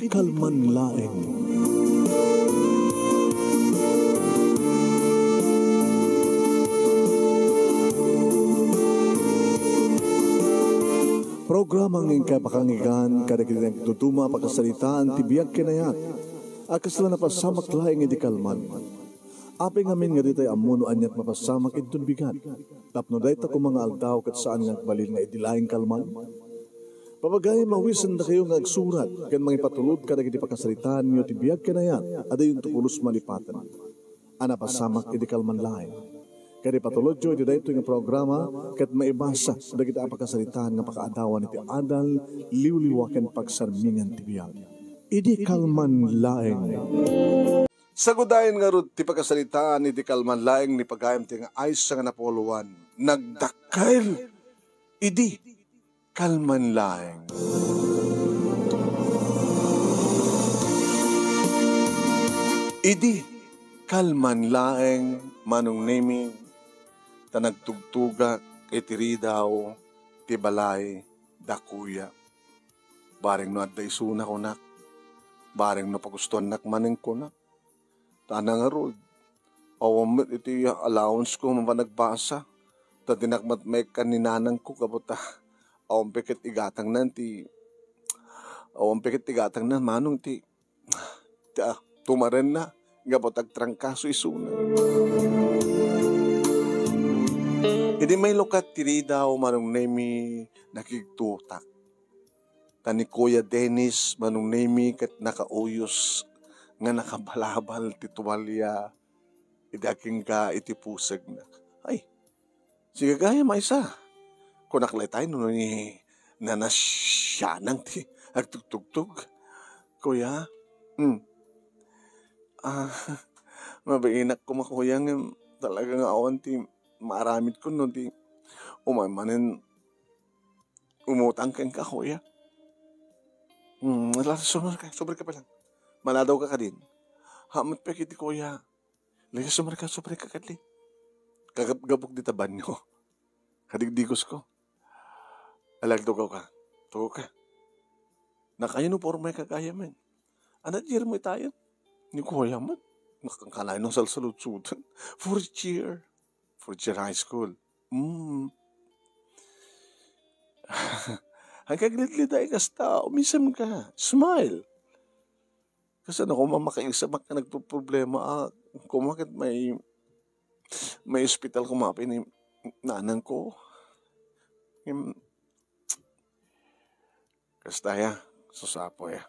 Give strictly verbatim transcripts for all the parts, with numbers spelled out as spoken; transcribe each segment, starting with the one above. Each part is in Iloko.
Kalman laeng. Programa nga inkay pakanggan kadagiti nagduduma a pakasaritaan ti biag ken ayat a kasla napasamak laeng idi kalman. Apay ngamin nga ditay ammo no aniat mapasamak inton bigat, tapno dayta koma nga aldaw ket saan nga agbalin nga idi laeng kalman? Papagayam a awisendakayo nga agsurat ken mangipatulod kadagiti pakasaritaanyo ti biag ken ayat a diyonto pulos malipaten a napasamak idi kalman laeng. Ket ipatulodyo iti daytoy nga programa ket maibasa dagiti a pakasaritaan nga pakaadawan iti adal, liwliwa ken pagsarmingan ti biag. Idi kalman laeng. Sagudayen ngarud ti pakasaritaan iti kalman laeng ni pagayam ti nga aysa nga napoloan. Nagdakkel idi kalman laeng. Idi kalman laeng, Manong Nemi, ta nagtugtugak iti ridaw ti balay da kuya. Bareng no adda isuna, kunak. Bareng no pagustuannak manen, kunak. Ta nangarud, awan met iti allowance ko mapanagbasa. Ta dinak met maikkan ni nanangko gapu ta awan pay ket igatangnan ti, awan pay ket igatangnan manong ti, ti, ah, tumarenna gapu ta agtrangkaso isuna. Idi mailukat ti ridaw, Manong Nemi, nakigtutak. Ta ni Kuya Dennis, Manong Nemi, ket nakauyos nga nakabalabal ti tuwalya idi agingga iti pusegna. Ay, sigagayam maysa. Kunak latay no ni Nana Sianang ti agtugtugtog. Kuya, hmm. Ah, mabiinak koma, kuya, ngem talaga nga awan ti maaramidko no di umay manen umutang kenka, kuya. Hmm, ala, sumar ka, sumar ka pa lang. Maladaw ka kadin. Hamat pa kiti, kuya. Lagi, sumar ka, sumar ka kadin. Kagap-gapok dita banyo. Kadigdigos ko. Alag, tugaw ka. Tugaw ka. Nakaino porma ka kaya, men? Ano, dear mo itayan? Ni kuya, man. Nakangkalain ng salsalutsutan. Fourth year. Fourth year high school. Mm. Ang kaglidlid ay kasta, umisem ka. Smile. Kasi ano, kung makaisamak ka nagpo-problema, ah, kung bakit may, may ospital kumapi ni nanang ko. Yung, kasta ya, susapo ya.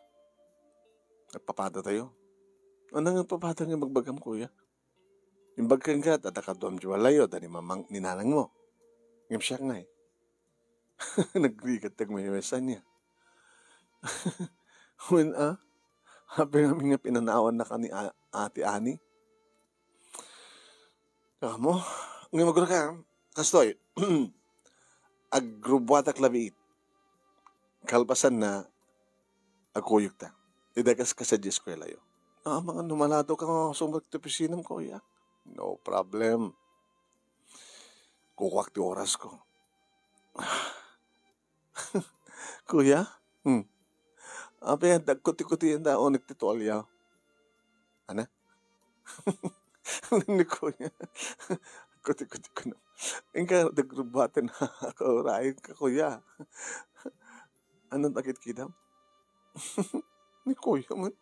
Nagpapada tayo. Ano nga papada nga magbagam, kuya? Imbag ka nga, tata kaduam di walayo, da ni mamang, ni nanang mo. Ngem siya nga eh. Nagrigat tag may niya. When, ah? Happy kami nga pinanawan na ka ni a-, Ate Ani. Kamo? Ngem agura ka, kastoy. Agrubuatak labiit. Kalpasan na, agkuyog ta. Idagas ka sa eskwela yo. Ah, mga numalado ka nga sumrek ti opisinam, kuya. No problem. Kukuak ti oras ko. Kuya? Hmm. Apay, dagkuti-kuti ang daon, nagtitualya. Ana? Ni kuya. Kuti-kuti ko na. Inka, dagrubaten ako, rain ka, kuya. Ano, nakit kidam? Ni kuya man.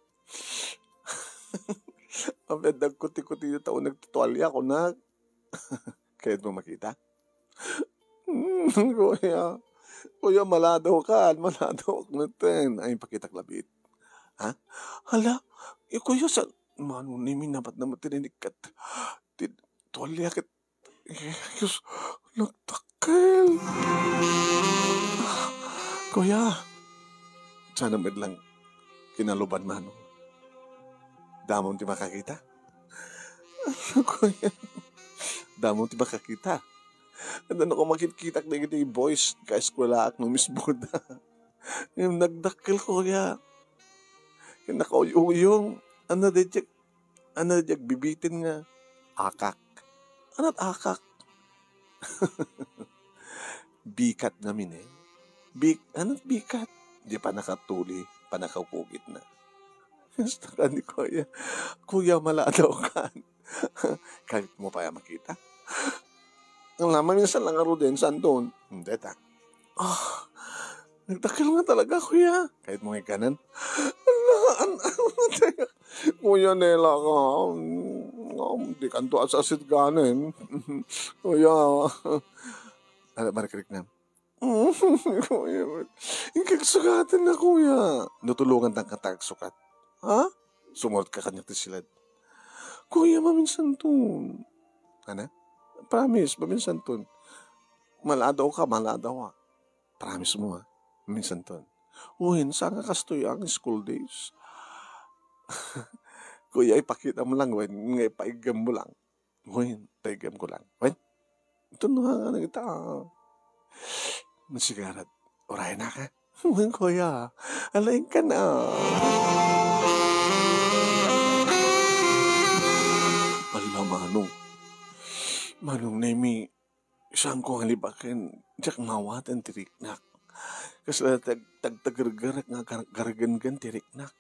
Apay, dagkuti-kuti na tao nagtutualya ko na. Kayat mo makita? Hmm, kuya. Kuya, malado ka. Malado ka natin. Ay, pakitak labit. Ha? Hala, eh, kuya, sa, mano ni minabat naman tininikkat. Ti-, tuwalya kat, eh, Diyos, nagtakkel. Kuya, sana medlang kinaluban mano. Damon ti makakita? Kuya, damon ti makakita? Ano ko makitkitak dagiti boys, kaeskwelaak no mismo da. Yung nagdakkel, kuya. Yung nakauyuyong. Ano, di, ano, di, agbibitin nga akak. Anat akak? Bikat namin eh. Bik-, anat bikat? Di pa nakatuli, pa nakaukugit na. Kasta ka ni Kuya. Kuya, maladaw ka. Kayatmo pay a makita? Ang laman minsan lang aruden, santon. Hindi ta. Ah, nagdakkel nga talaga, Kuya. Kayatmo nga ikkanen? Ala, an-, ano, teka. Kuya, nela ka. Mm, di kanto asasitganen. Kuya. Ala, marikrik na. Kuya, inka agsukatan na, Kuya. Natulongan ta nga ta agsukat. Ha? Sumurot ka kaniak ti siled. Kuya, maminsanton. Ana? Promise, maminsanton. Maladaw ka, maladaw ka. Promise mo, ha? Maminsanton. Wen, saan nga kastoy ang school days? Kuya, ipakita mo lang, wen, nga ipaiggam mo lang. Wen, paiggam ko lang. Wen, ito no nga nagita. Masigarat. Uray na ka. Wen, Kuya. Alain ka na. Ala, Manong. Manong Nemi, saan ko nga libaken, diak maawaten ti riknak. Kasla tag-, tagtagergerek nga gar-, gargengen ti riknak.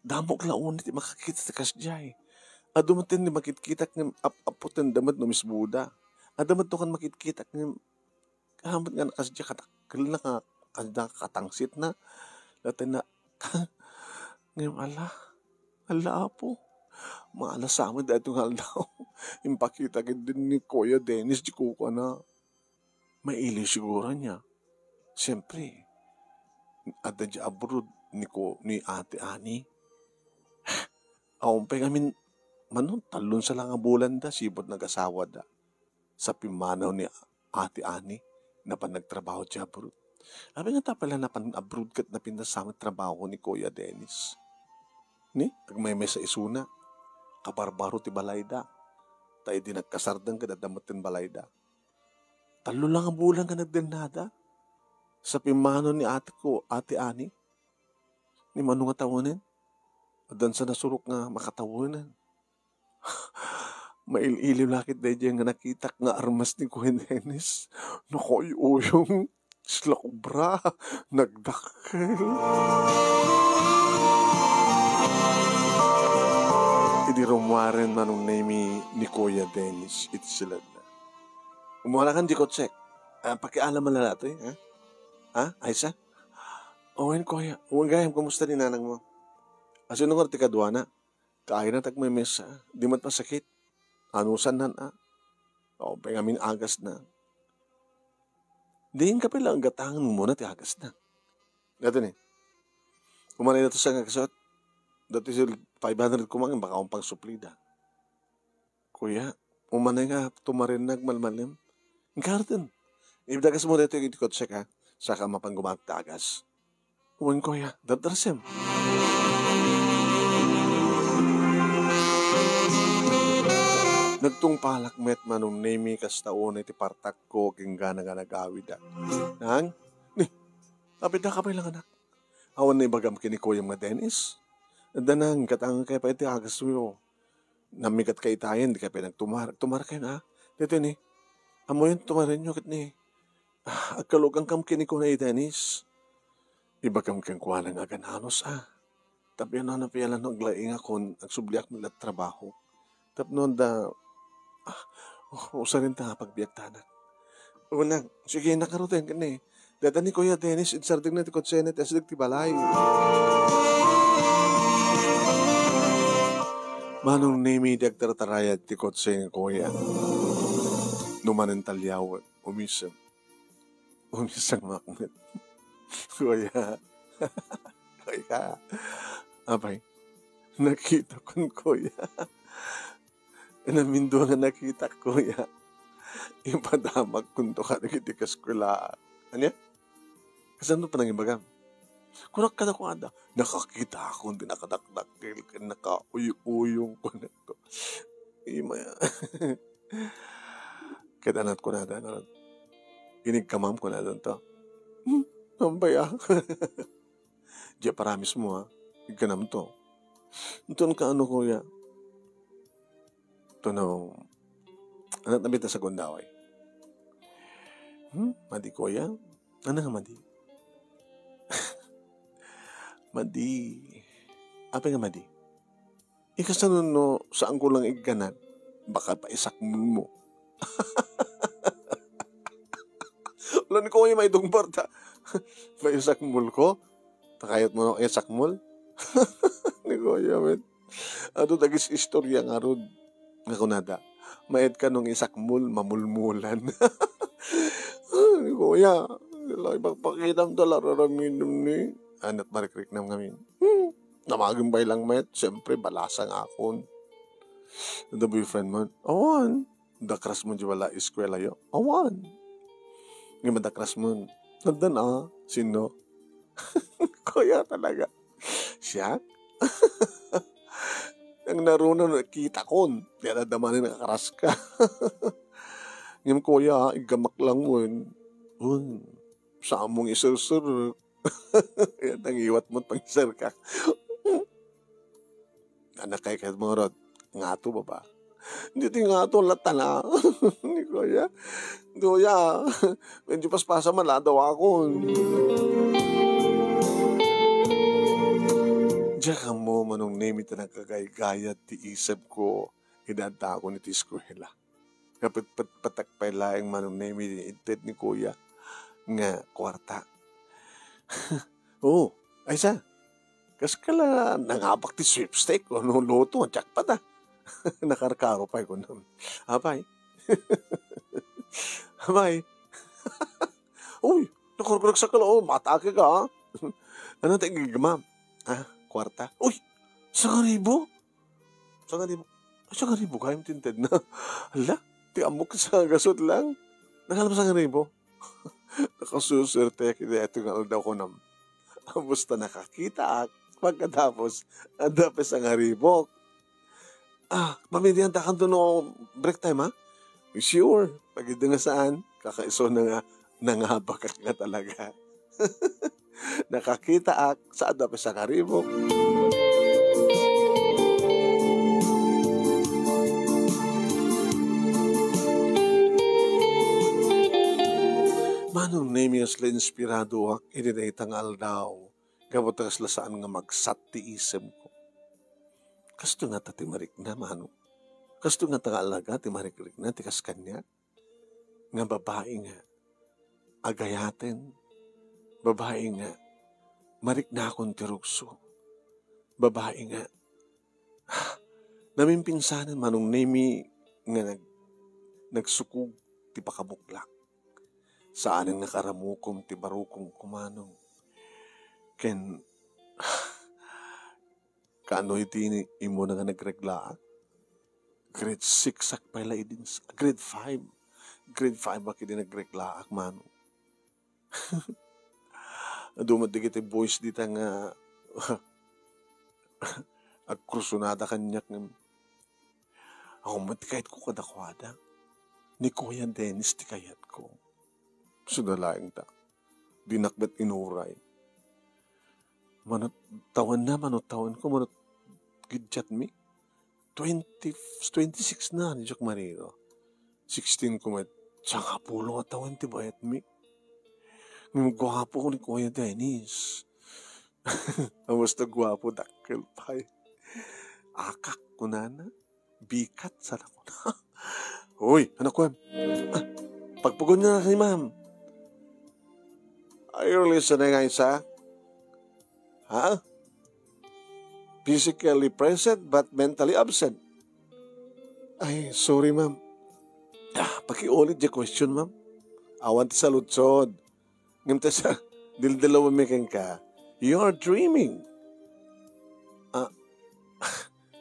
Damok la unay ti makakita ti kasdiay. Adu met ti makitkitak ngem ap-aputen da met no misbuda. Adu met kan makitkitak ngem, amet nga nakasdiay kadakkelna nga, kada katangsitna. Latta na, ngem ala, ala, Apo. Maala sa amin daytoy nga aldaw. Impakita ketdi ni Kuya Dennis ti kukuana. Mailiw siguro ania. Siempre, adda di abroad ni ko-, ni Ate Annie. Awan pay ngamin, Manong, tallon sa la nga bulanda sipud nagasawada. Sa pimmanaw ni Ate Annie, napan nagtrabaho ti abroad. Apay nga ta pala napan abroad ket napintas sa met trabaho ni Kuya Dennis? Ni, agmaymaysa isuna. Kabarbaro ti balayda. Ta idi nagkasarda ket adda met ti balayda. Tallo la nga bulan nga nagdennada. Sa pimmanaw ni ate ko, Ate Annie, ni Manong a tawenen, addan sa nasurok nga makatawenen. Mail-iliw la ket daydiay nga nakitak nga armas ni Kuya Dennis. Nakuy-uyong. Isla kobra. Nagdakkel. Idi rummuaren Manong Nemi ni Kuya Dennis iti siledna. Umualakan di kotsek. Ah, pakialam man la daytoy, ha? Ha? Aysa? Wen, Kuya. Wen gayam, kumusta ni nanang mo? Asino nga ti kaduana? Kaayna ta agmaymaysa. Di met masakit. Anusanna, a? Awan pay ngamin agasna. Di, inka pay la gatangen mo muna ti agasna. Daytoy ni. Kumanay daytoy sa nga gasot. Daytoy sa five hundred koma, baka awan pang suplida. Kuya, umanay nga tumarenna agmalmalem. Inka rutten. Idagas mo daytoy iti kotsek, ha? Saka mapan gumatak ti agas. Wen, Kuya, dardarasem. Nagtungpalak met Manong Nemi kasta unay ti partakko ken gana nga nagawid, a. Nang? Ni, apay daka pay la nga anak. Awan naibagam ken ni Kuyam nga Dennis? Adda nang, gatangen kayo pay ti agasyo. Nammigat kayo itayen, di kayo pay nagtumar-, tumar kayo na. Daytoy ni, ammoyon tumarenyo ket ni, ah, agkalugankam ken ni Kunay Dennis. Ibagam kenkuana nga agan-anos, a. Tapno no, napialan no aglaingakon, agsubliak met la trabaho. Tapno da, ah, oh, usarin ta nga pagbiagtanak. Unang, sige, nakarutin ka ni. Dayta ni Kuya Dennis, insardeng na ti kotsena, ti asdeg ti balay. Manong Nemi, di agtartarayad ti kotse ni Kuya. Numanen taliaw, umisem. Umisang maknet. Kuya. Kuya. Apay. Nakita kon, Kuya. Namindua nga nakitak, Kuya. Ipadamag kunto kadagiti kaskwela. Ania? Kasano panangibagam? Kunak kadakuada. Nakakita akon ti nakadakdakkel ken nakauyuyong kunakto. Ima. Ket anat kunada, ngarud, inigkamam kunada to. Hmm, ambay, a. Diay paramis mo, a. Igkanam to. Inton kaano, Kuya? Tuno, anat na bita sa gundaway. Hmm? Madi, Kuya? Ano nga madi? Madi. Apay nga madi? Ikasano no saanko lang igganad? Baka paisakmulmo. Wala ni kuya maidungbar ta. Paisakmulko? Ta kayatmo no isakmul? Ni kuya, met. Adu dagis istorya ngarud nga kunada, "Maet ka nung isakmul, mamulmulan." Ah, ni kuya, "Wala, ipagpakitam ta la raramidem ni." Anat marikriknam ngamin. Hmm. Namagim pay lang met, siyempre, balasa nga akon. The boyfriend mo, awan. Dakras mo di wala eskwela yo, awan. Nga madakras mo, nandan a, sino? Kuya talaga. Siya? Ang naruna no, kita kon. Di na damanin nakakaras ka. Ngem, kuya, igamak lang wen. Un, samong iserserek. Yan, nangiwat mo, pangiserkak. Anak kay ket mo rod, ngato, baba. Di ti ngato, latana. Ni kuya. Kuya, medyo paspasa man, ladaw akon. Diak ammo, Manong Nemi, ta nagkagaygayat ti isip ko, idadta ako iti eskwela. Kapet-, pet-, petak pay laeng, Manong Nemi, inted ni kuya nga kuarta. Oo, ay sa, kas kala nangabak ti sweepstake o no lotto, jackpot, ah. Nakarkaro pay kunam. Apay. Apay. Uy, nakarkarag sa kala, oh, matake ka, ah. Ano tayo gigimam? Ah, kuarta. Uy, sangaribo? Sangaribo. Ay, sangaribo kayam tintedna. Hala, ti ammok sa gasot lang. Nakalam sangaribo. Nakasusuerteak iti daytoy nga aldaw, kunam. Basta nakakitaak, pagkatapos, adda pay sangaribok. Ah, pamidian ta kanto no break time, ha? Sure, pagidda nga saan, kakaisuna nga nangabakak nga talaga. Nakakitaak, sa adda pay sangaribok. Manong Nemi, kasla inspiradoak iti dayta nga aldaw, gapu ta kasla saan nga magsat ti isemko. Kasto ngata ti marikna, Manong. Kasto ngata nga alaga ti marikrikna ti kas kaniak. Nga babai nga agayaten, babai nga mariknakon ti rugso, babai nga namimpinsanen, Manong Nemi, nga nag-, nagsukog ti pakabuklak. Saanen nga karamukom ti barukom, Manong. Ken, kaano iti ni-, immuna nga nagreglaak? Grade six ak pay la idin s-, grade five. Grade five ak idi nagreglaak, Manong. Adu met dagiti boys dita nga agkursunada kaniak ngem, "Ako met ti kayatko kadakuada. Ni Kuya Dennis ti kayatko." Suna laeng ta. Dinak met inuray. Mano tawenna, mano tawenko, mano giddiatmi. Twenty, twenty-six na, ni Jack Marino. Sixteen ko met, sangapulo nga tawen ti bayatmi. Ngem guapo ni Kuya Dennis. Basta guapo, dakkel pay. Akak, kunana. Bikat, sana ko. Hoy, anak ko, ah, pagpugon na ni ma'am. Are you listening, Aisa? Ha? Physically present but mentally absent. Ay, sorry, ma'am. Ah, pakiulit di question, ma'am. Awan ti saludsod. Ngem ta sa, dildilawem mi kenka, you are dreaming. Ah,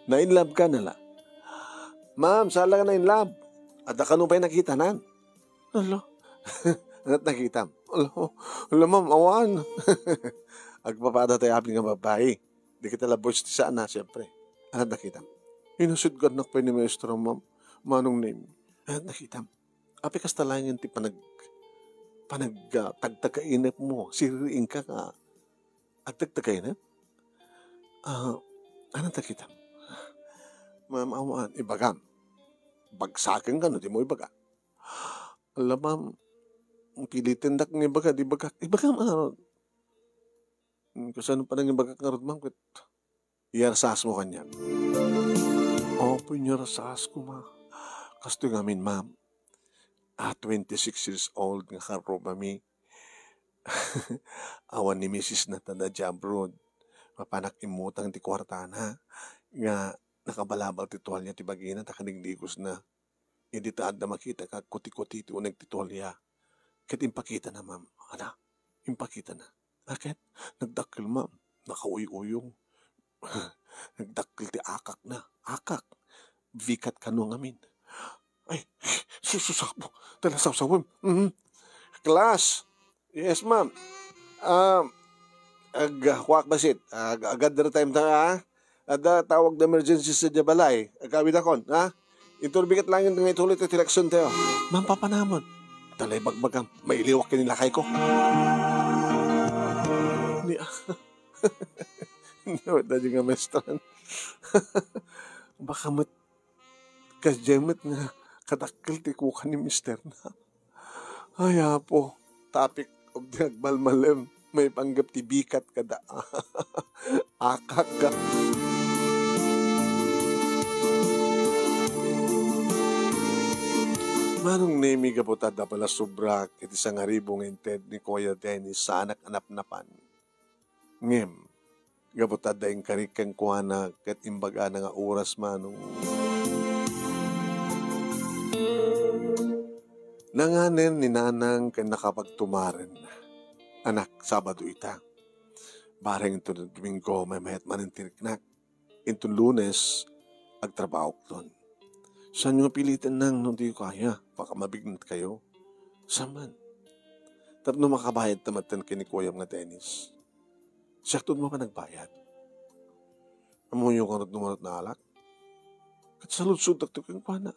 na-in love ka na la? Ma'am, saan lang na-in love? Adda kano pay nakitanan? Hala. Anat nakitam? Hala, hala, ma'am, awan. Agpapada tayo apin nga babae. Di kita labos ti sana, siyempre. Anat nakitam? Inusudgan nak pay ni maestra, ma'am. Manong Nemi. Anat nakitam? Apay kasta laengen ti panag-, panag-, ah, tagtagkainep mo. Siririing ka nga agtagtagkainep? Ah, anat nakitam? Ma'am, awan, ibagam. Bagsaken ka no, di mo ibaga. Ala, ma'am, piliten dak nga ibaga, di bagak. Ibagam, ano? Hmm, kasano pa nang ibagak ngarud, ma'am? Ket Iyarsaasmo kaniak. Apo, inyarsaas koma. Kastoy ngamin, ma'am. Ah, twenty-six years old nga karrubami. Awan ni misisna ta adda abroad. Mapanak immutang ti kuartana nga nakabalabal ti tualya ti bagina ta kadigdigosna. Idi ta adda makita nga agkuti-kuti ti uneg ti tualya. Ket impakitana, ma'am. Ana, impakitana. Ket nagdakkel, ma'am. Nakauy-uyong. Nagdakkel ti akakna. Akak. Bikat kano ngamin. Ay, sususapo. Tala sawsawem. Mhm. Class. Yes, ma'am. Ah, ag-, kuak basit. Ag-, agadder time ta, ha? Adda tawag da emergency sa diay balay. Agawidakon, ha? Inton bigat langit nga ituloy ti eleksyon tayo. Ma'am, papanamon. Talay bagbagam. Mailiwak ken ni lakayko. Ni, ni, nga maestran. Baka met, kasdiay met nga kadakkel ti kuka ni misterna. Ay, Apo, topic of the agmalmalem, maipanggep ti bikat kada akak. Manong Nemi, gapu ta adda pala sobra ket ti sangaribu nga inted ni Kuya Dennis, saanak a napnapan. Ngem, gapu ta adda inkarik kenkuana ket imbagana nga oras, manong. Nanganen ni Nanang ken nakapagtumaren. Anak, Sabado ita. Bareng inton Domingo, maymayat manen ti riknak. Inton Lunes, agtrabahoakton. Saanyo nga piliten, Nang, no diyo kaya, baka mabignetkayo. Saan man. Tapno makabayadta metten ken ni kuyam nga Dennis. Siakto met a nagbayad. Ammoyo ngarud no manut naalak? Ket saludsodtakto kenkuana.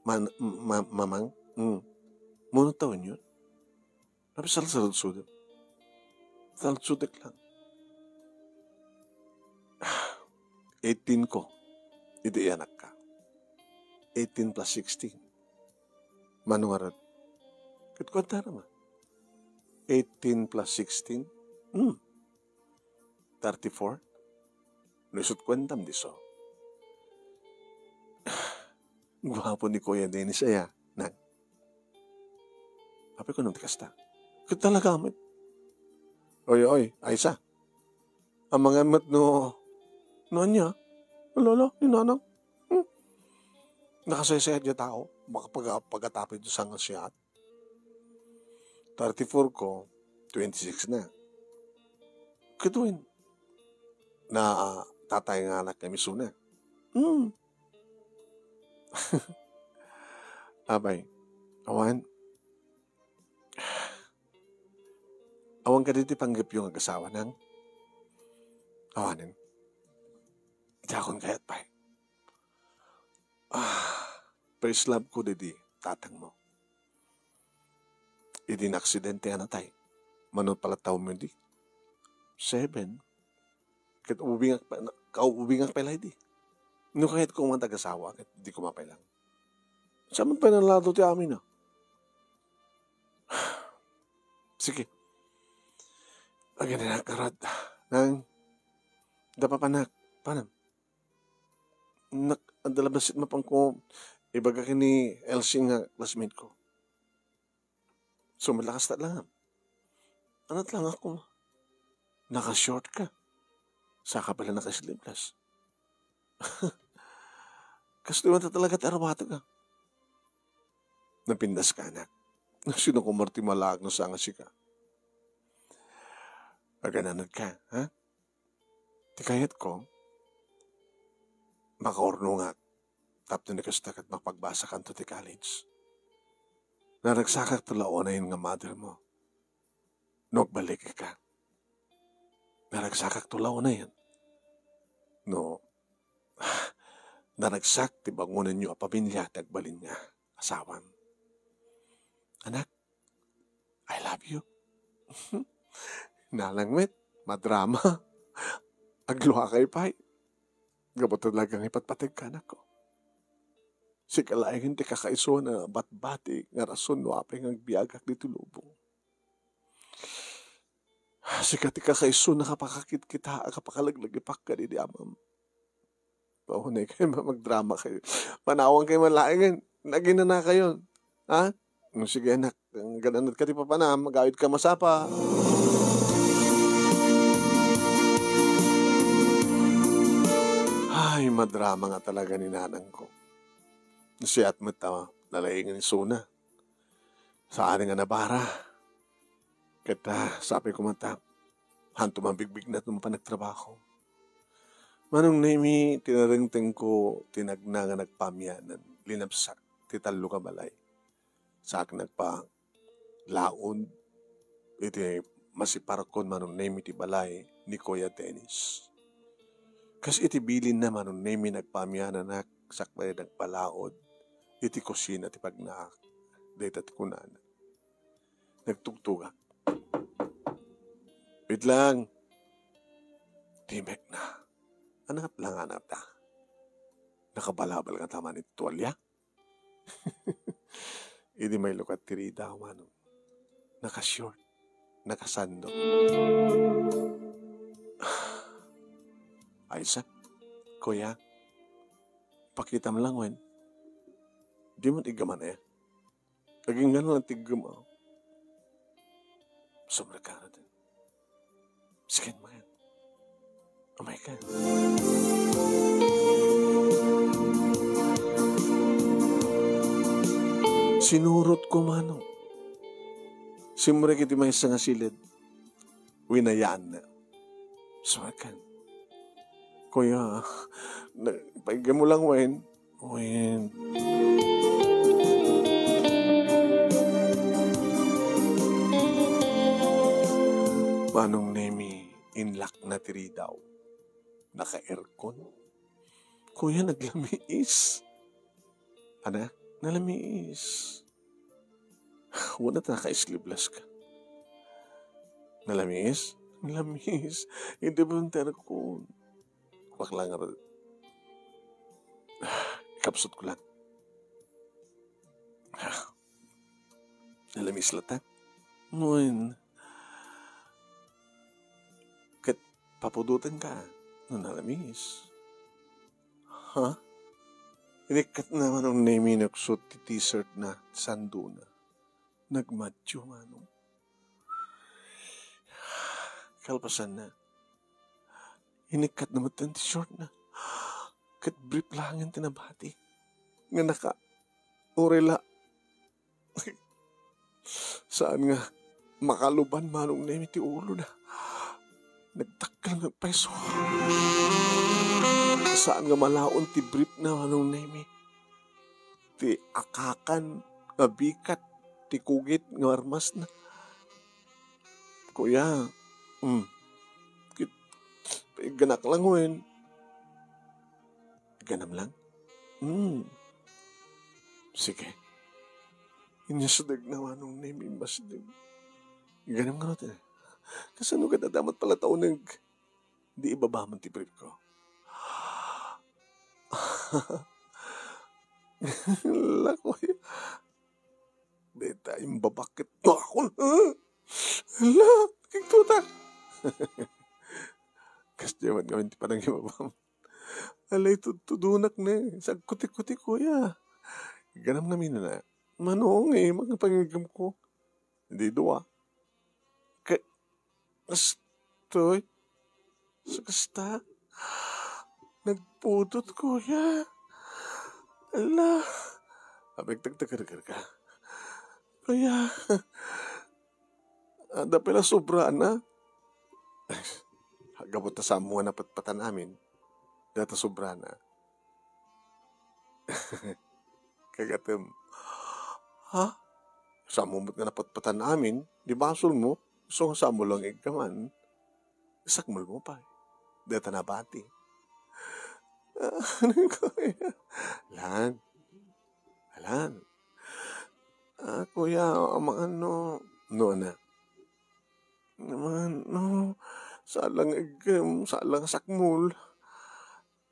Man-, ma-, Mamang? Mm. Mano tawenyon? Napay saludsodek. Saludsodek lang. Eighteen ko. Idi iyanakka. Eighteen plus sixteen. Mano ngarud? Ket kuanta ra man. Eighteen plus sixteen? Hmm. Thirty-four? No isut kuentam disso. Guapo ni Kuya Dennis aya, Nang. Apay kunam ti kasta? Ket talaga met. Oy, oy, Aisa. Amangan met no, no ania? Lolo, ni Nanang? Hmm? Nakasaysayat diay tao. Baka paga-, pagatapay ti sangasiat. Thirty-four ko, twenty-six na. Ket wen, na, ah, tatay nga anak nga misuna. Hmm. Apay, awan. Awan kadi ti panggepyo nga agasawa, Nang? Awanen. Diakon kayat pay. Ah, first love ko daydi tatangmo. Idi naaksidente a natay, mano pala tawenmi idi? Seven. Ket ubingak pa, na-, kaubingak pay la idi. No kayatko man ti agasawa, ket diko mapailang. Saan man pay nalado ti amin, a? Sige. Aginanak ngarud, Nang, da papanak, panam. Nak-, adda la bassit mapanko ibaga ken ni Elsie nga classmate ko. Sumalakas ta lang. Anat lang ako. Naka-short ka. Saka pala naka-sleeveless. Kastoy man ta talaga ti arwatek, a. Napintas ka, anak. Sino ko marti malaag no saan nga sika? Agananad ka, ha? Ti kayatko, makaurnongak tapno ni kasta ket mapagbasakanto ti college. Naragsakakto la unayen nga mother mo no agbalik ika. Naragsakakto la unayen no naragsak ti bangonenyo a pamilia ti agbalin nga asawam. Anak, I love you. Nanang met, madrama. Agluakay pay. Gapu ta talaga nga ipatpateg ka, anakko. Sika laengen ti kakaisuan a batbati nga rason no apay nga agbiagak ditoy lubong. Sika ti kakaisuna a kapakakitkita, a kapakalaglagipak kadidi amam. Paunay kayo, ma-, magdrama kayo. Panawan kayo man laengen. Naginana kayo. Ha? Mm, sige, anak. Ang gananat ka ti papanam, magawid ka masapa. Ay, madrama nga talaga ni nanang ko. Siat met a nalaing ni Suna. Saan nga nabara. Ket, ah, sabi ko man ta, hanto mabigbignat no panagtrabaho. Manong Nemi, tinarengteng ko ti nagna nga nagpamianan, linapsak ti tallo ka balay. Saak nagpalaod iti masiparkon Manong Nemi ti balay ni Kuya Dennis. Kas iti bilinna Manong Nemi nagpamiananak sakbay nagpalaod iti kusina ti pagnaak. Dayta ti kunana. Nagtugtugak. "Wait lang." Timekna. Anat lang anata. Nakabalabal nga taman iti tualya. Idi mailukat ti rida, umano. Naka-short. Nakasando. Aysa, kuya, pakitam lang wen. Di mo iggaman eh. Aginggan lang ti iggaman. Sobra ka na din. Sige, man. Amay ka. Sinurot ko, manong. Simrek iti maysa nga silid. Winayaanna. Sawakan. Kuya, na, paiggam mo lang, Wen. Wen. Manong Nemi, inlak na ti ridaw. Naka-aircon. Kuya, naglamiis. Anak, nalamiis. Wala ta naka-sleeveless ka. Nalamiis? Nalamiis. Hindi ba yung aircon? Bakla nga ba? Ikapsut ko lang. Nalamiis latta? Ngayon, ket papudoten ka no nalamiis. Ha? Inikkat naman ang neminuksot ti t-shirt na sanduna. Nagmadyo manong. Kalpasan na. Inikkat naman ti short na. Ket brief langen ti nabati. Nga naka, urela. Saan nga makaluban manong nemi ti ulo na. Nagtakkel nga peso. Saan nga malaon ti brief na manong nemi. Ti akakan nga bikat ti kugit nga armas na. Kuya, mm, kit, ganak lang wen. Ganam lang? Hmm. Sige. Inyasdeg na manong nemi masdeg. Ganam nga natin. Kasano ka dadamat pala tauneg? Di ibaba man ti brief ko. Lakoy. Deta imbabakit no ako. Hala, kigtutak. Kas di man kami ti panangibabam. Alay, tudtudunak ne. Sagkuti-kuti, kuya. Ganam namin na. Manong eh, mga pangigam ko. Di dua. Ka-, kastoy. Sa kasta. Nagpudot, kuya. Ala. Abay, tagtagargar ka. Kuya. Adda pay la sobra na. Gapu ta saan mo nga napatpatan amin. Data sobra na. Kagatem. Ha? Saan mo met nga napatpatan amin? Di basol mo? So, saan mo lang igkaman? Sakmol mo pa. Data nabati. Ano ko ya? Lan. Lan. Ah, kuya, amangan no. No, ana. Amangan no. Salang igkem, salang sakmol.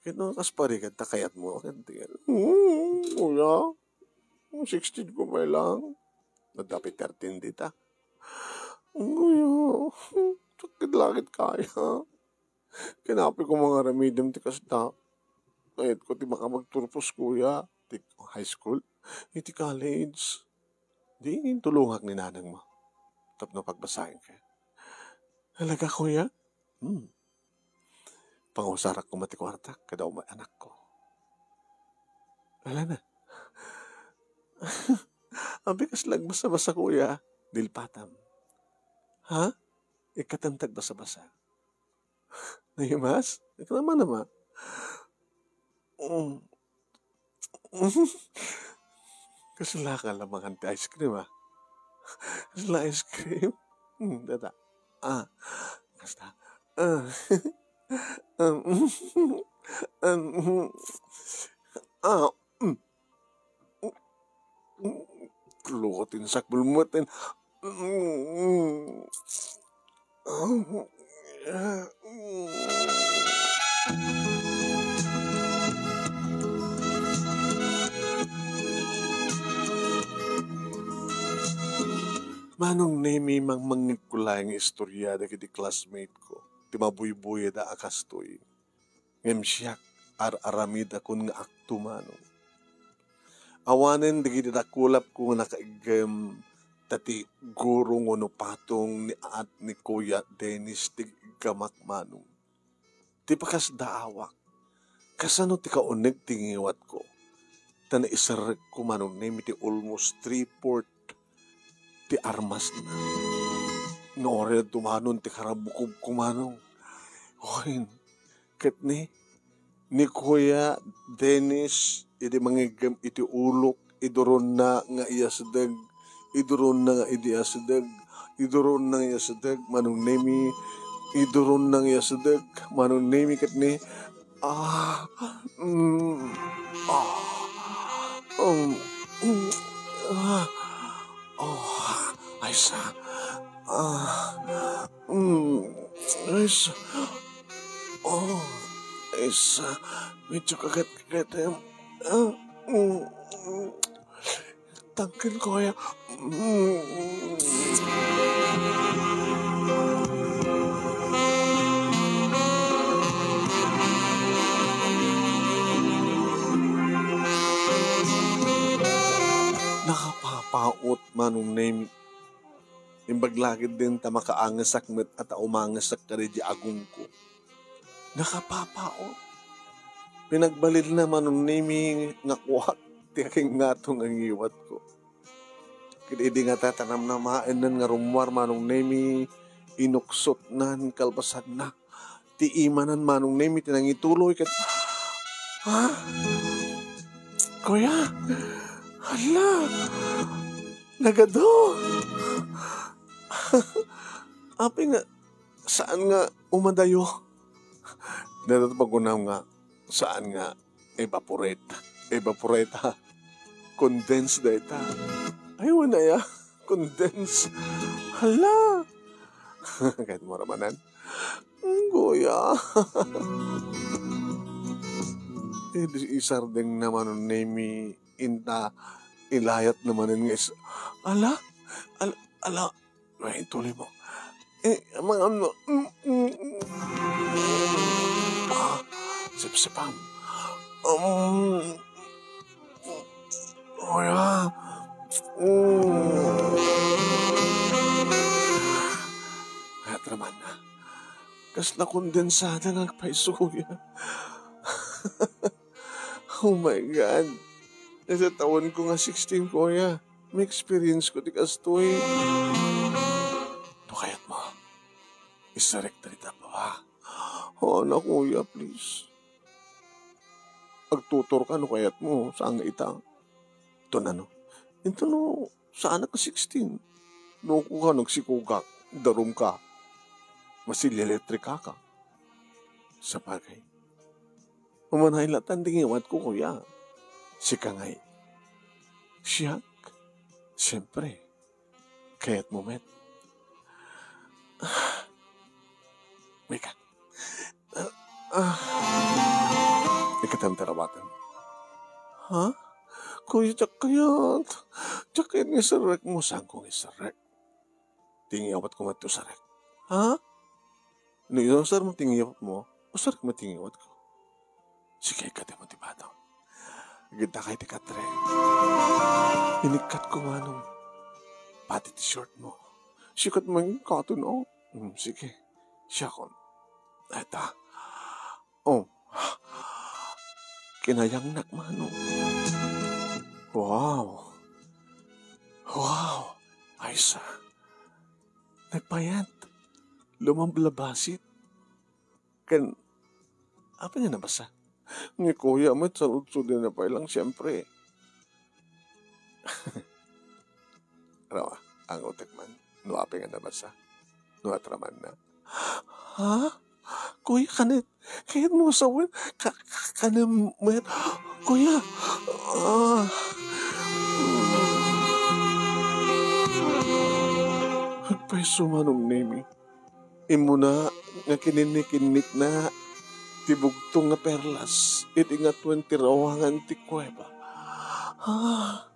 Kino, kas parigan ta kayat mo. Oo, kuya. Sixteen ko pa lang. Nadapi thirteen dita. Kuya. Sakit langit kaya. Kinapay ko nga aramidem ti kasta. Kayatko ti makapagturpos, kuya, ti high school, iti college. Di tulongak ni nanangmo tapno pagbasaenka. Talaga, kuya? Hmm. Pangusarak koma ti kuartak kada umay anakko. Ala na. Abi kasla agbasa-basa, kuya. Dilpatam. Ha? Ikkatam ti agbasa-basa. Naimas? Ikaw naman, ama. Mm. Kasla ka lamangan ti ice cream, ah. Kasla ice cream? Hmm, data. Ah, kasta. Ah. Um, um, ah, mm. Lukat insakbol mo, tin. Manong Nemi, mangmangngegko laeng nga istorya dagiti classmate ko ti mabuybuyda a kastoy. Ngem siak, ar-aramidakon nga akto, manong. Awanen dagiti dakulapko nga nakaiggem, ta ti guro wenno patong ni at ni Kuya Dennis ti iggamak, manong. Ti pakasdaawak, kasano ti kauneg ti ngiwatko? Ta naiserrekko, manong Nemi, ti almost three-fourth ti armasna. Nga uray tumanon ti karabukobko, manong. Wen, ket ni, ni Kuya Dennis, idi mangiggem iti ulok, iduronna nga iyasdeg, iduronna nga idi asdeg, iduronna nga iyasdeg, Manong Nemi, iduronna nga iyasdeg, Manong Nemi, ket ni, ah, mm, ah, um, mm, ah, oh, aysa, ah, mm, aysa, oh, aysa, medyo kagat-kagat, em, ah, mm, mm. Tangken, kuya. Nakapapaot, Manong Nemi. Imbag la ketdin ta makaangesak met a ta umangesak kadi di agongko. Nakapapaot. Pinagbalin na, Manong Nemi, nga kuak ti akingngato nga ngiwatko. Ket idi ngata ta namnamaennan nga rummuar, Manong Nemi, inuksotnan kalpasanna. Ti imanan, Manong Nemi, ti nangituloy ket, ha? Kuya! Hala! Nagadu! Apay nga, saan nga umadayo? Dayta ti pagunam nga, saan nga evaporate. Evaporate, ha? Condense dayta. Ay, wen aya. Condense. Hala! Kayatmo ramanan? Mm, kuya. Idi isardeng na, Manong Nemi, inta, ilayat na manen nga is-, ala? Al-, ala? Ay, tuloy mo. Eh, mga ano, mm, mm, mm. Ah, sipsipam. Um, oh, yeah. Mm. At raman na. Kasla kondensada nga agpayso, kuya. Oh my God. Ita tawenko nga sixteen, kuya. May experience ko ti kastoy. No kayat mo, isarek ta dita, papa. Oo na, kuya, please. Agtutor ka no kayat mo, saan nga ita. Ito na, no? Ito, no, saan ka sixteen? No, kuka, nagsikogak, darum ka. Masilya electric ka. Sabagay. Umanay latan ti ngiwat ko, kuya. Sika ngay. Siak? Siyempre. Kayat mo met. Ah. Mika. Ah. Ikatam tarawaten. Ha? Kuya, diak kayat. Diak kayat nga isarek mo. Saan ko nga isarek? Ti ngiwat ko met ti usarek. Ha? No usarmo ti ngiwatmo, usarek met ti ngiwatko. Sige, ikkatem ti batom. Agidda kay ti katre. Inikkatko, Manong. Pati ti shortmo. Sikat man katon, oh. Hmm, sige. Siakon. Eta. Oh. Kinayangnak, Manong. Wow. Wow. Aysa. Nagpayat. Lumablabasit. Ken, apay nga nabasa? Ni Kuya met, saludsodna pay lang, siempre. Rawa, angutek man. No apay nga nabasa? No atramanna? Ha? Kuya, kanet, kayatmo sawen? Ka-, ka-, kanem met? Kuya! Ah. Agpayso, Manong Nemi. Immuna nga kininikinnitna ti bugtong nga perlas iti ingatuen ti ruangan ti kuweba. Ah,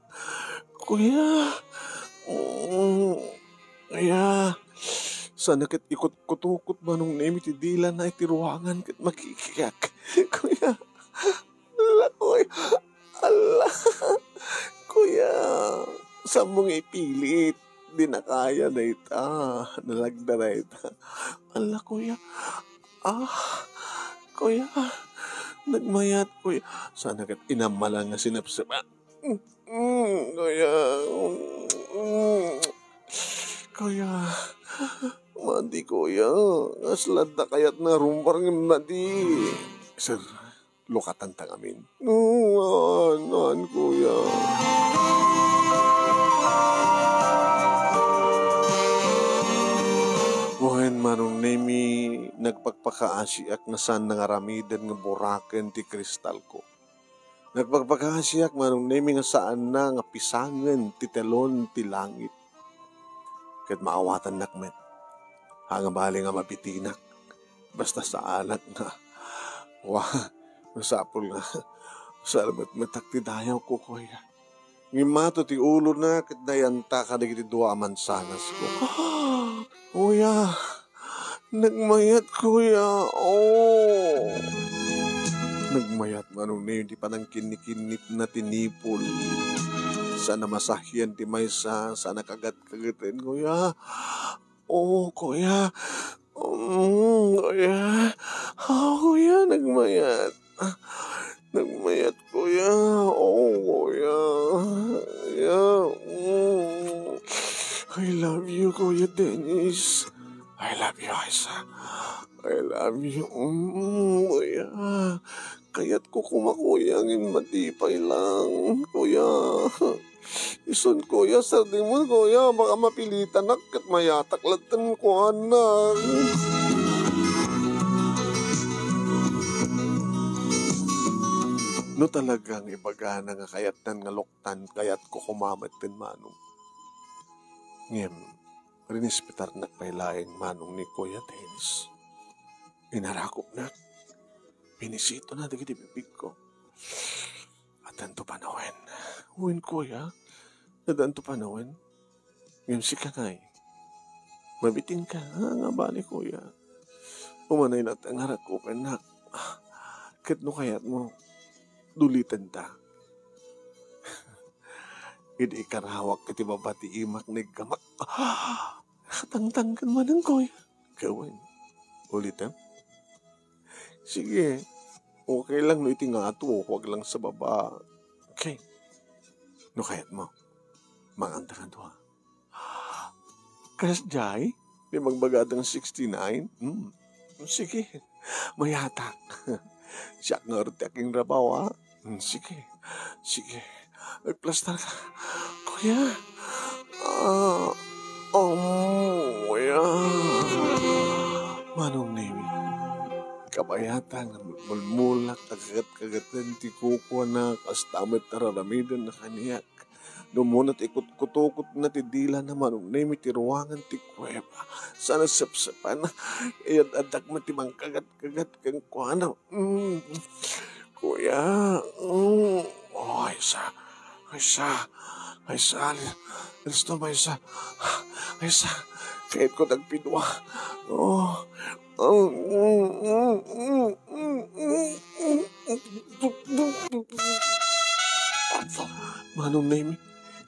kuya. Mm, kuya. Sana ket ikutkutukot, Manong Nemi, ti dilana iti ruangan ket makikiak. Kuya. Ala, kuya. Ala. Kuya, saanmo nga ipilit? Di na kaya dayta. Nalagda dayta. Ala, kuya. Ah, kuya. Nagmayat, kuya. Sana ket inamala nga sinepsep. Ah, mm, mm, kuya. Mm. Kuya. Madi, kuya. Kasla adda kayatna rumbeng ngem madi. Sir, lukatanta ngamin. No, an, an, kuya. Wen, Manong Nemi, nagpakpakaasiak nga saan nangaramiden nga buraken ti kristalko. Nagpakpakaasiak, Manong Nemi, nga saanna nga pisangen ti telon ti langit. Ket maawatannak met. Haan nga bali nga mabitinak. Basta saanak nga. Wa, masapul nga. Salamat met ti dayawko, kuya. Ngimmato ti ulona ket nayanta kadagiti dua a mansanasko. Kuya, nagmayat, kuya. Oh. Nagmayat, Manong Nemi, ti panangkinnikinnitna ti nipol. Saan a masahian ti maysa, saan a kagat-kagaten, kuya. Oh, kuya. Mm, kuya. Oh, kuya, nagmayat. Nagmayat, kuya. Oh, kuya. Kuya. Mm. I love you, Kuya Dennis. I love you, Aisa. I love you. Mm, kuya. Kayatko koma, kuya, ngem madi pay lang, kuya. Isun, kuya, sardengmo, kuya, baka mapilitanak ket mayatak latten kuana. No talagang ibagana nga kayatnan nga luktan, kayatko koma metten, Manong. Ngem, rinespetarnak pay laeng, Manong, ni Kuya Dennis. Inarakopnak. Pinisitona dagiti bibigko. Addanto panawen. Wen, kuya, addanto panawen. Ngem sika ngay, mabitingka, a, nga bali, kuya. Umanay latta nga rakupennak. Ket no kayatmo, dulitenta. Idi ikarawak iti babatiimak, niggamak. Katangtangken manen, kuya. Ket wen, ulitem? Sige. Okay lang no iti ngato, huwag lang sa baba. Okay. No kayatmo, manganta kadua. Kasdiay? Di magbagada nga sixty-nine? Hmm. Sige. Mayatak. Siak ngarud ti akinrabaw, a. Hmm, sige. Sige. Agplastarka. Kuya. Ah, um, kuya. Manong Nemi. Kabayatan nga mulmulak, kagat-kagatan ti kukuana, kasta met a raramidenna kaniak. No umuna ti ikutkutukotna ti dilana, Manong Nemi, ti ruangan ti kuweba. Sana sepsepan. Iyad-addak met ti mangkagat-kagat kenkuana. Mm. Kuya. Mm. Oh, Aisa. Aisa. Aisa. Listo, Aisa. Aisa. Kayatko dagpidua. Oh. Manong Nemi,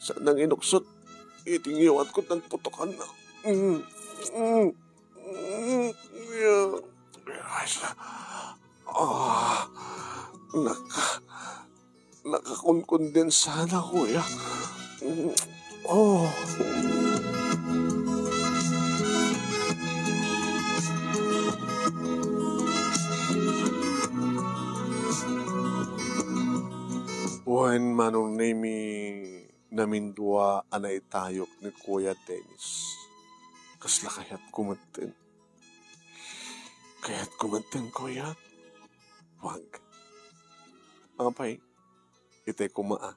saan nang inuksot iti ngiwatko, nagputokan. Mm, mm, mm, yeah. Ay, sa-, ah, naka-, nakakunkunden sana, kuya. Mm, oh. Wen, Manong Nemi, namindua a naitayok ni Kuya Dennis. Kasla kayatko metten. Kayatko metten, kuya. Wag. Apay, itay koma, a.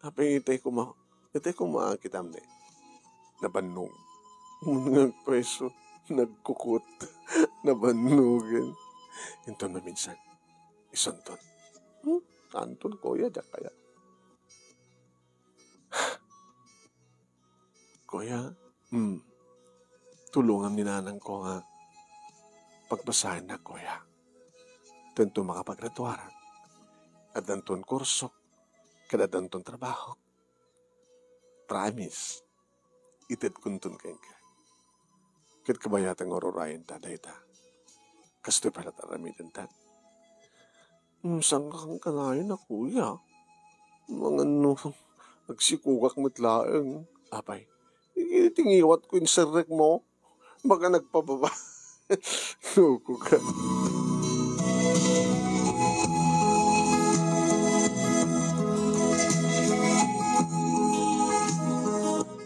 Apay, itay koma, itay koma, a, kitam ne. Nabannog. Nagpreso, nagkukot, nabannogen. Inton maminsan, isunton. Hmm? Anton, kuya, diak kayat. Kuya, hmm, tulongam ni nanangko nga pagbasaennak, kuya. Tanto makapagraduarak. Addanton kursok, ket addanton trabahok. Promise, itedkonton kenka. Ket kabayatan nga ururayenta dayta. Kastoy pay latta aramidenta. Hmm, saan ka kanayon a, kuya? Mangano, agsikogak met laeng. Apay, iti ngiwatko, inserrekmo. Baka nagpababa. Loko ka.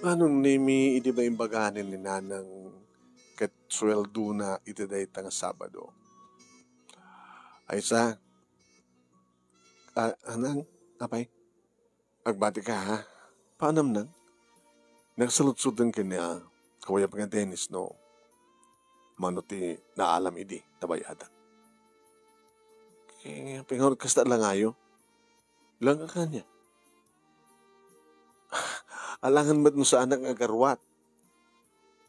Manong Nemi, idi maimbaganen ni nanang ket suweldona iti dayta nga Sabado. Aysa, a-, anang, apay? Agbati ka, ha? Paanam nang? Nakasaludsoden ken ni, a, kuya nga Dennis no mano ti naalam idi ta bay-adak. Ket pingarod kasta langayo. Langka kaniak. Alangan met no saanak nga agaruat.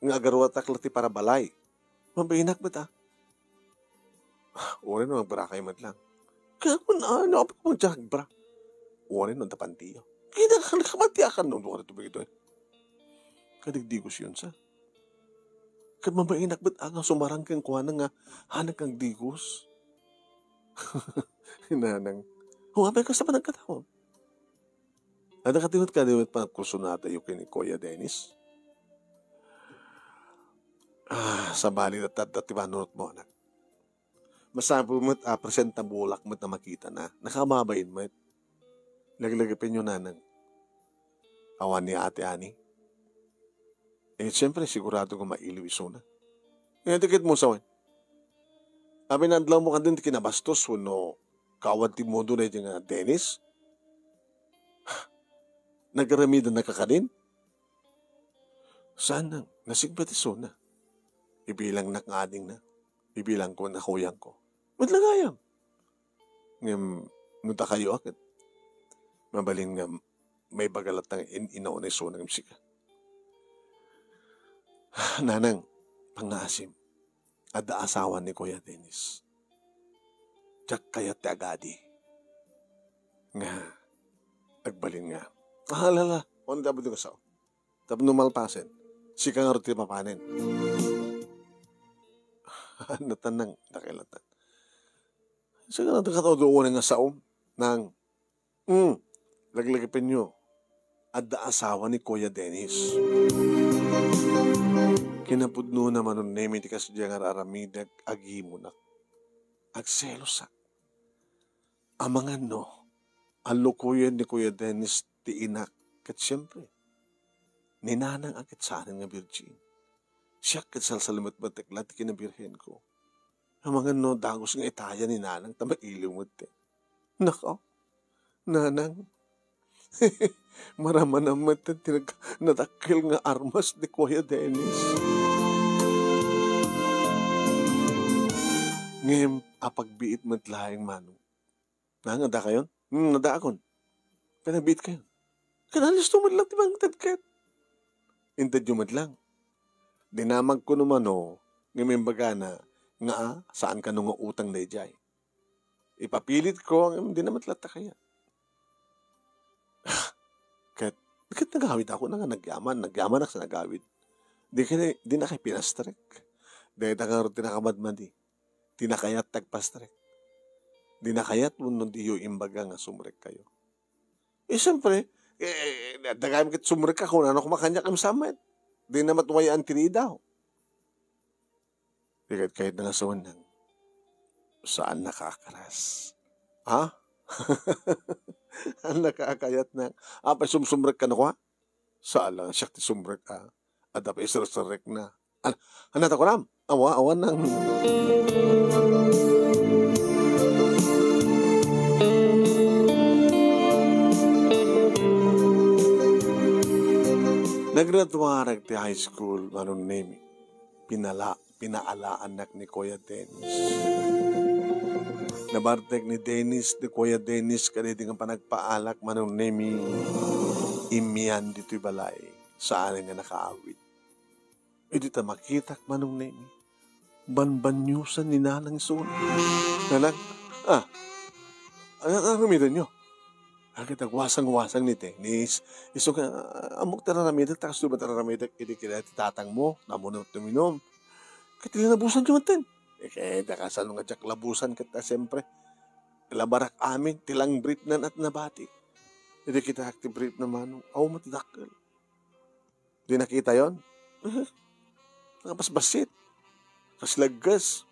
Nga agaruatak la ti parabalay. Mabainak met, a. Uray no agbrakay met lang. Kaya kun ano, apay kung diak agbra? Uray no adda pantiyo. Kaya nakamatiakan no, uray tubig ito, eh. Kadigdigos yun, sa. Ket mabainak met, a, nga sumarang kenkuana nga hanak nga agdigos. Nanang. Huwapay ka sa panagkataon. Adda kadi met, kadi met panagkursonatayo ken ni Kuya Dennis? Ah, sabali, ta adda ti panunotmo, anak. Masapul met a presentabulak met a makitana. Nakababain met. Laglagipenyo, nanang. Awan ni Ate Annie. Eh, siyempre, sigurado nga mailiw isuna. Eh, tikit mo sa wen. Apay, naadlawmo kadin ti kinabastos wenno kaawad ti mudo daydi nga Dennis? Nagaramidannaka kadin? Saan nang, nasingpet isuna. Ibilangnak nga adingna. Ibilangko nga kuyangko. Met la gayam. Ngem, no dakayo a ket, mabalin nga maibaga latta nga in-inauna isuna ngem sika. Nanang, pangngaasim, adda asawa ni Kuya Dennis. Diak kayat ti agadi. Nga, agbalin nga. Ah, alala, on da nga sao. Tapno malpasen, sika ngarud ti papanen. Natanang, dakilatan. Sika ngarud ti katauduonan nga sao, nang, mm, laglagipenyo, adda asawa ni Kuya Dennis. Kinapudnona, Manong Nemi, ti kasdiay nga ar-aramidek, agimunak. Agselosak. Amangan no, allukoyen ni Kuya Dennis ti inak, ket siempre, ni nanang a ket saanen nga birgin. Siak ket salsalimetmetek la ti kinabirhenko. Amangan no, dagus nga itaya ni nanang ta mailiw met. Nako, nanang, maramanam met ti nag-, nadakkel nga armas ni Kuya Dennis. Ngem, apagbiit met laeng, Manong. Nang, adda kayon? Hmm, adda akon. Panagbiit kayon. Kanalisto met lang ti mangted ket. Intedyo met lang. Dinamagko no mano, ngem imbagana nga, "Ah, saan kano nga utang daydiay." Ipapilitko, ngem dina met latta kayat. Ket, ket nagawidakon nga nagyaman, nagyamanak sa nagawid. Di kay, dinakay pinastrek. Dayta ngarud ti nakamadmadi. Ti nakayat ti agpastrek. Di nakayat wenno diyo imbaga nga sumrekkayo. Eh, siyempre, eh, dagayem ket sumrekka, kunana koma kaniak, "Em, sa met." Dina met way-an ti ridaw. Di ket kayatna nga sawen nang, saannaka a karas. Ha? Saannaka a kayat nang, apay sumsumrek kano kua? Saan la nga siak ti sumrek a, adda pay serserekna. An-, ania ta kunam? Awa, awan nang. Naggraduar ti high school, Manong Nemi. Pinala-, pinaalaannak ni Kuya Dennis. Nabartek ni Dennis, ni Kuya Dennis, kadaydi nga panagpaalak, Manong Nemi, immian ditoy balay, saan nga nakaawid. Idi ta makitak, Manong Nemi, banbaniosan ni Nanang isuna. Nanang, ah, ano, ano arumidenyo? Agad agwasang-wasang ni Dennis. Isu nga, "Ammok ti raramidek, ta kastoy met raramidek idi kila ti tatangmo, namuna tuminom. Ket linabusanyo manen." Eh, ket kasano nga diak labusan ket, ah, siyempre, labarak amin, ti lang brief na nat-, nabati. Idi kitaak ti brief na, Manong, awan met ti dakkel. Di nakitayon? Eh, nakabasbassit. Kas lagges.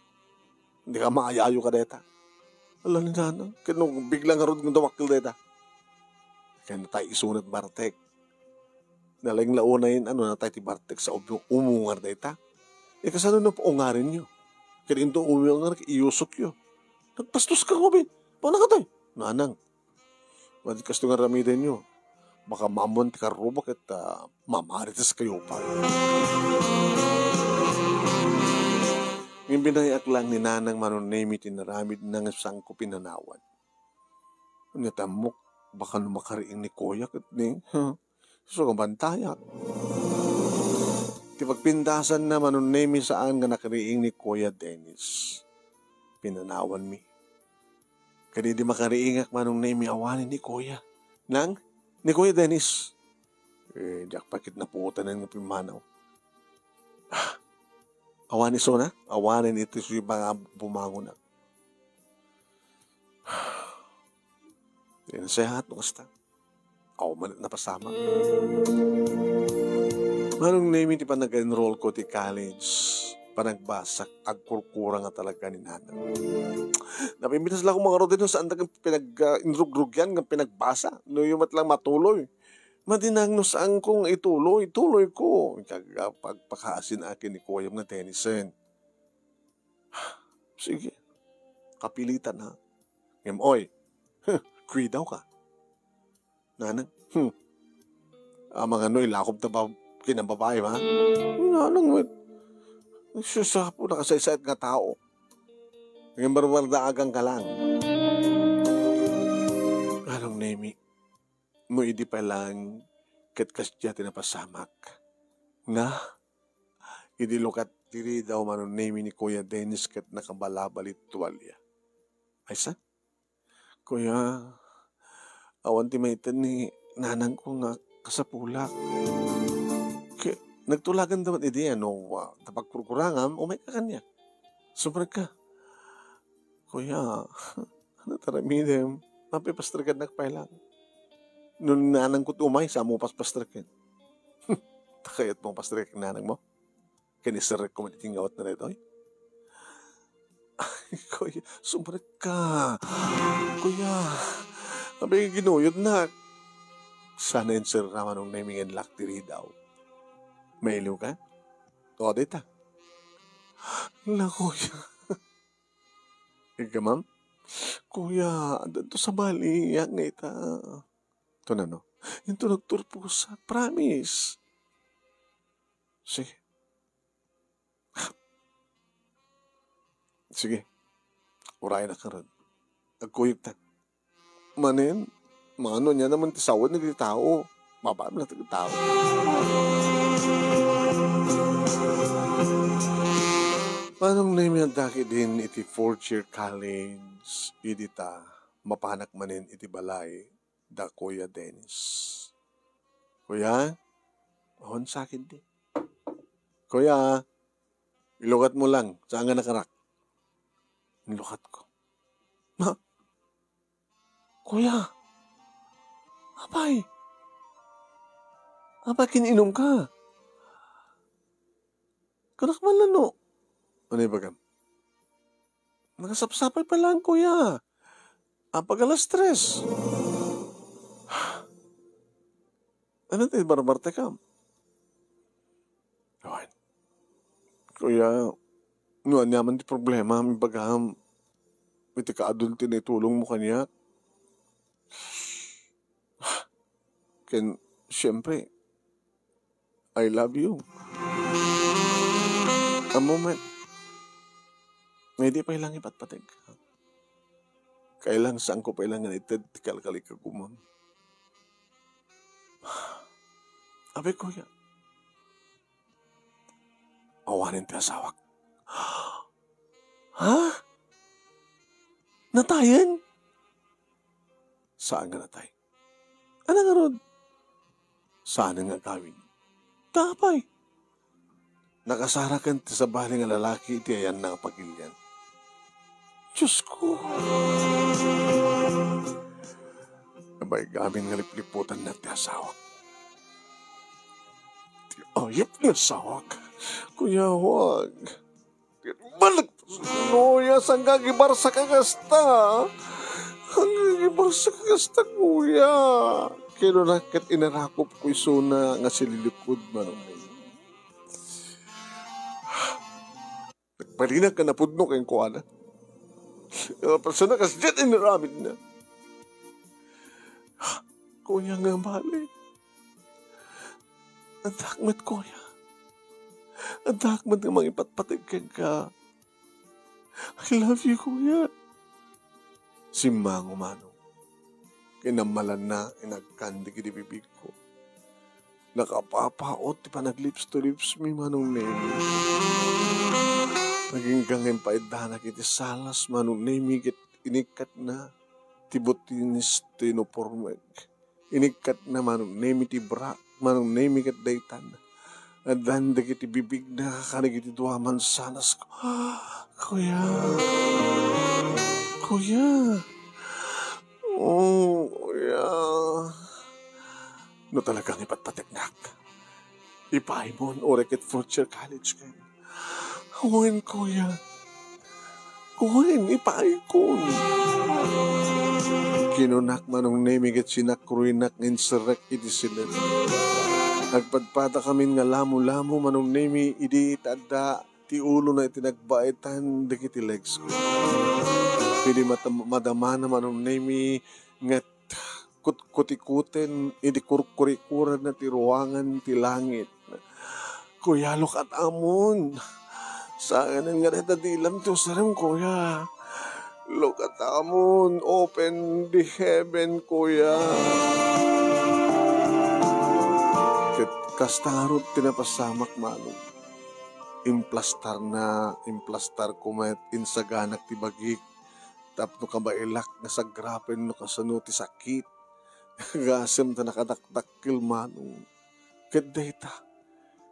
Di ka maayayo kadayta. Ala ni Nanang, ket no bigla ngarud nga dumakkel dayta. Ket natay isunat bartek. Nalaing la unay, ano, natay ti bartek sa umu-, umungar dayta. Eh, kasano no paungarenyo? Ket into umungar, iyusokyo. Nagpastos ka, Robin. Paano ka, tay? Nanang, madi kasto nga ramidenyo. Baka maammoan ti karruba ket, ah, mamarites kayo pay. Ngem binayaak lang ni Nanang Manong Nemi ti inaramidna nga saanko pinanawan. Ania ti ammok, baka no makariing ni Kuya ket ni, huh? Isu nga bantayak. Ti pagpindasanna, Manong Nemi, saan nga nakariing ni Kuya Dennis. Pinanawanmi. Kadaydi makariingak, Manong Nemi, awanen ni Kuya. Nang? Ni Kuya Dennis. Eh, diak pay ket naputanen nga pimmanaw. Ah, awan isuna? Awanen iti suiba nga bumangonak. Di nasayaat no kasta. Awan man napasamak. Manong Nemi, ti panag-enroll ko ti college, panagbasak, agkurkura nga talaga ni Nanang. Napimpitas la koma ngarud no saandak pinag-, ah, inrugrugian nga pinagbasa. No, iyo met lang matuloy. Madi nang no saanko nga ituloy, ituloy ko. Kag, ah, pagpakaasin akin ni Kuya nga Dennis. Sige. Kapilitan, ha? Ngem, oy, kuidawka. Nanang, hmm. Amangan no ilakom ta ba kinababaem, ha? Nanang met. Sus, apo, nakasaysayat nga tao. Ngem barbardaaganka lang. Manong Nemi, no idi pay lang ket kasdiay ti napasamak. Nga, idi lukat ti ridaw, Manong Nemi, ni Kuya Dennis ket nakabalabali ti tuwalya. Maysa? Kuya, awan ti maited ni nanangko nga kasapulak. Ke-, nagtulagan da met idi, ano, ah, ta pagkurkurangam, umayka kaniak. Sumrekka. Kuya, ano ti aramidem? Apay pastrekannak pay lang. No ni nanangko ti umay, saan mo paspastreken? Ta kayatmo pastreken ni nanangmo? Ken iserrekko met iti ngawatna daytoy. Ay, kuya, sumrekka. Kuya, apay ginuyodnak. Sana inserra, Manong Nemi, nga inlak ti ridaw. Mailiwka? O, dayta. La, kuya. Iggamam? Kuya, addanto sabaliak nga ita. Ito na, no? Into nagturposak, promise. Sige. Sige. Urayenak ngarud. Agkuyogtan. Manen, mano ania naman ti sawen dagiti tao? Babaen na ti tao. Manong Nemi, adda ketdin iti fourth year college, idi ta mapanak manen iti balay da Kuya Dennis. Kuya, awan sakit di. Kuya, ilukat mo lang, saan nga nakarak? Ilukat ko. Ma, Kuya, apay? Apay, kin-inom ka? Kunak man lano. Ano ibagam? Nakasapsapay pa lang, Kuya. Apag alas tres. Ano ti barbartekam? Awan. Kuya, no ania man ti problema, ibagam. Iti kaadun ti naitulong mo kaniak. Ken, siyempre, I love you. A moment. Nga idi pay lang ipatpateg. Kailang saan ko pay lang nga ited ti kalkalikagumam. Abi, Kuya. Awanen ti asawak. Ha? Natayen? Saan nga natay? Ano ngarud? Saan nga agawid? Tapay. Nakasaraken ti sabali nga lalaki iti ayanna nga pagilian. Diyos ko. Abay, gamin nga lipliputan na ti asawak. Ti ayep nga asawak. Kuya, wag. Balik. Kuya, saan nga agibarsa ka kasta? Saan nga agibarsa ka kasta, Kuya? Kinuna ket inarakop ko isuna nga sililikod, Manong Nemi. Nagbalinak nga napudno kenkuana. Persona kas diay inaramidna. Kuya nga bali. Addak met, Kuya. Addak met nga mangipatpateg kenka. I love you, Kuya. Simmango, Manong. Kinammalanna, inagkan dagiti bibigko. Nakapapaot ti panaglips to lips mi, Manong Nemi. Nagingga nga impaiddanak iti salas, Manong Nemi, ket inikkatna ti butinis ti uniformek. Inikkatna, Manong Nemi, ti bra, Manong Nemi, ket daytan. Addan dagiti bibigna kadagiti dua mansanas. Kuya. Kuya. Oh, Kuya. No talagang ipatpategnak, ipaimon, uray ket fourth year college ken. Wen, Kuya. Wen, ipaikon. Kinunak, Manong Nemi, ket sinakruinak nga inserrek iti silet. Agpadpadakamin nga lamo-lamo, Manong Nemi, idi ita adda ti ulona iti nagbaetan dagiti legs ko. Idi mata-, madamana, Manong Nemi, nga kutkutikuten idi kurkurikuranna ti ruangan ti langit. Kuya, look at amon. Saanen nga dayta dilam ti usarem, Kuya. Look at amon. Open the heaven, Kuya. Ket kasta ngarud ti napasamak, Manong. Implastarna, implastarko met, insaganak ti bagik. Tapno kabaelak nga sagrapen no kasano ti sakit. Agasem ta nakadakdakkel, Manong. Ket dayta,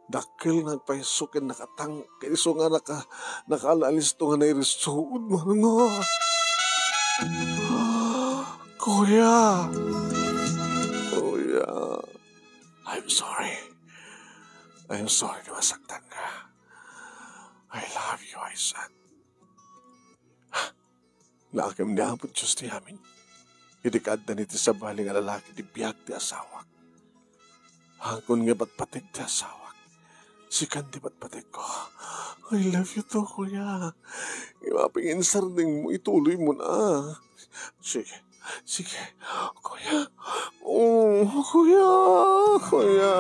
dakkel nga agpayso ken nakatang-, ken isu nga naka-, nakaal-alisto nga nairisuod, Manong. Ah! Kuya! Kuya! I'm sorry. I'm sorry nga masaktan ka. I love you, Aisat. Naakem ni Apo Dios ti amin. Idi kaaddan iti sabali nga lalaki ti biag ti asawak. Haanko nga ipatpateg ti asawak. Sikan ti patpategko. I love you too, Kuya. Ima pay nga insardengmo, ituloymo na. Sige. Sige. Kuya. Oh, Kuya. Kuya.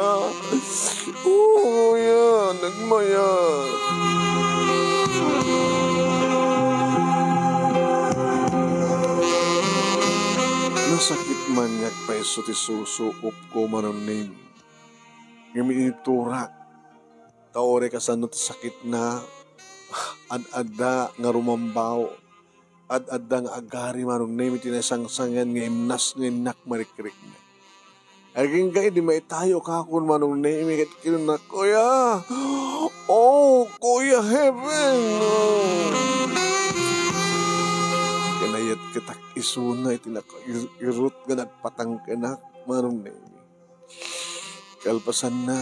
Oh, Kuya. Nagmayat. Nasakit man nga agpayso ti susuopko, Manong Nemi. Ngem initurak, ta uray kasano ti sakitna, ad-adda nga rumambaw, ad-adda nga agari, Manong Nemi, ti nasangsangyan nga imnas nga innak marikrikna. Agingga idi maitayo kakon, Manong Nemi, ket kinuna, "Kuya! Oh, Kuya Heaven!" Oh. Kinayatketak isuna iti nakair-irut nga nagpatangkenak, Manong Nemi. Kalpasanna,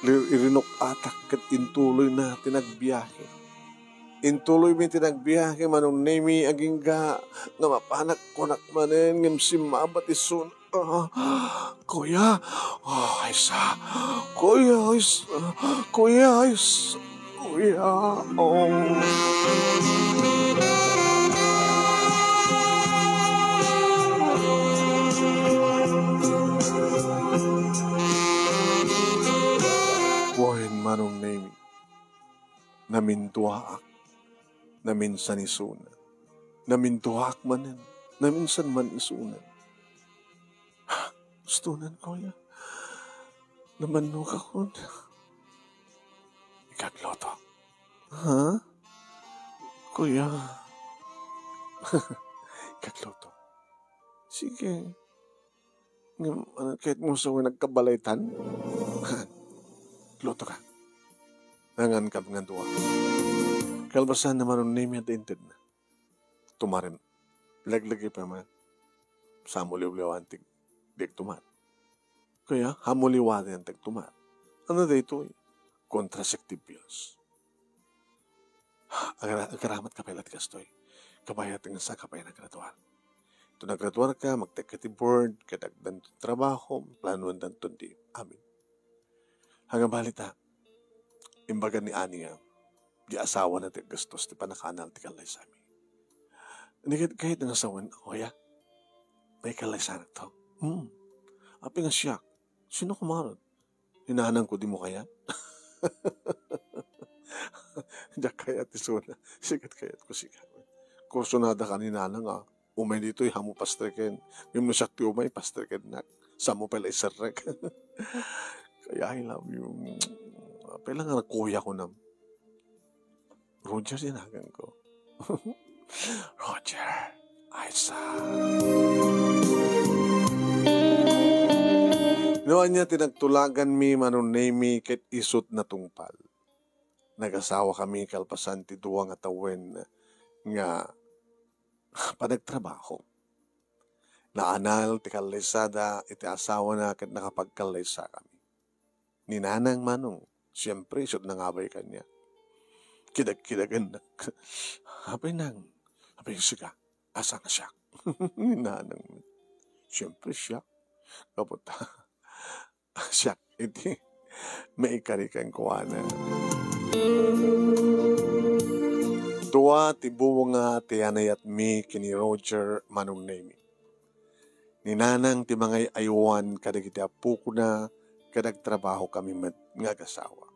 lir-, irinuk-atak ket intuloyna ti nagbiahe. Intuloymi ti nagbiahe, Manong Nemi, agingga nga mapanak kunak manen ngem simmaba ti sun-, ah, "Kuya, ah, Aysa, Kuya, Aysa, Kuya, Aysa, Kuya, oh." Wen, Manong Nemi, naminduaak, naminsan isuna. Naminduaak manen, naminsan man isuna. Ustonen, Kuya. Namannokakon. Ikagluto. Ha? Kuya. Ikagluto. Sige. Ngem, ano, kayatmo sa nagkabalaytan? Luto ka. Nangan ka nga dua. Kalpasan naman ni Nemi at intedna. Tumaren. Laglagi pa man. Samuliwliwan ti, di agtumar. Kaya, hamuliwan ti agtumar. Ano daytoy? Contraceptive pills. Agra-, agaramat ka pay la't kastoy. Kabayat nga sa ka pay nagraduar. Ito nagraduar ka, magtekka ti board, kadagdan ti trabaho, planuan danton ti amin. Hanga balita, imbaga ni Ania, di asawa na ti aggastos ti panakaanal ti kallaysami. Ni ket kayat nga asawan, "Kuya, may kallaysanak to." Hmm. Apay nga siak? Sino kumarod? Ni nanang ko, di mo kayat? Diak kayat isuna. Sikat kayat ko sika. Kursunada ka ni nanang, ah. Umay ditoy, hamo pastreken. Ngem no siak ti umay, pastrekennak. Samo pay la iserrek. Kaya I love you. Apay la nga kuya ko nam. Roger ti nagan ko. Roger, Aiza. No ania ti nagtulaganmi, Manong Nemi, ket isut' natungpal. Nagasawa kami kalpasan ti dua nga tawen nga panagtrabaho. Naanal ti kallaysada iti asawana ket nakapagkallaysakami. Ni Nanang Manong, siempre, isut' nangabay kaniak. Kidag-kidagennak. "Apay, Nang, apay sika? Asa nga siak?" Ni Nanang. Siempre, siak. Gapu ta siak iti maikari kenkuana. Dua ti bunga ti anayatmi ken ni Roger, Manong Nemi. Ni Nanang ti mangay-aywan kadagiti appokona ket agtrabaho kami met nga agasawa.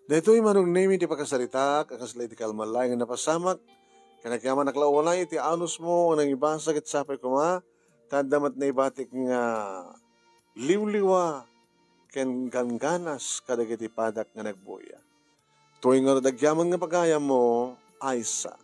Daytoy, Manong Nemi, ti pakasaritak a kasla iti kalmalay nga napasamak, ken agyamanak la unay iti anusmo nga nangibasa ket sapay koma ta adda met naibatik nga liwliwa ken gangganas kadagiti padak nga nagbuya. Tuy ngarud, agyaman nga pagayammo, Aiza.